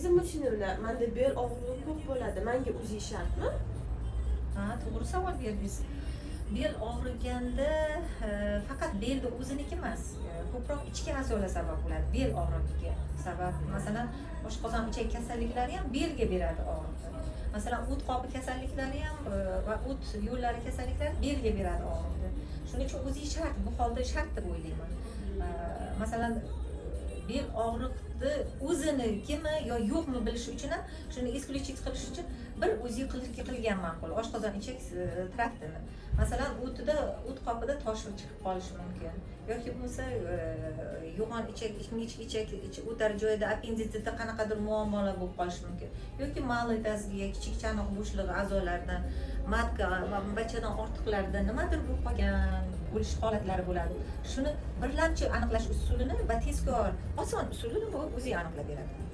Leviza Mutinovna, manda bel og'rig'i ko'p bo'ladi. Manga УЗИ shartmi? Ha, to'g'ri savol berdingiz. Bel og'riganda faqat belni o'ziniki emas, ko'proq ichki a'zolar sabab bo'ladi bel og'rig'iga. Sabab, masalan, oshqozon ichak kasalliklari ham belga beradi og'riqni. Masalan, o't qopi kasalliklari ham va o't yo'llari kasalliklari belga beradi og'riqni. Shuning uchun УЗИ shart, bu holda shart deb o'ylayman. Masalan, bel og'riqni o'zinikimi yo yo'qmi bilish uchun ham, shuni исключить qilish uchun bir УЗИ qilgan ma'qul, oshqozon ichak traktini. Masalan, o'tida, o't qopida tosh chiqib qolishi mumkin yoki bo'lmasa yo'g'on ichak, ingichka ichak o'tar joyida, appenditsitda qanaqadir muammolar bo'lib qolishi mumkin yoki малый таз ga, kichik chanoq bo'shlig'i a'zolaridan, матка va bachadon ortiqlarida nimadir bo'lib qolgan bo'lish holatlari bo'ladi. Shuni birlamchi aniqlash usulini va tezkor, oson usulini bu УЗИ aniqlab beradi.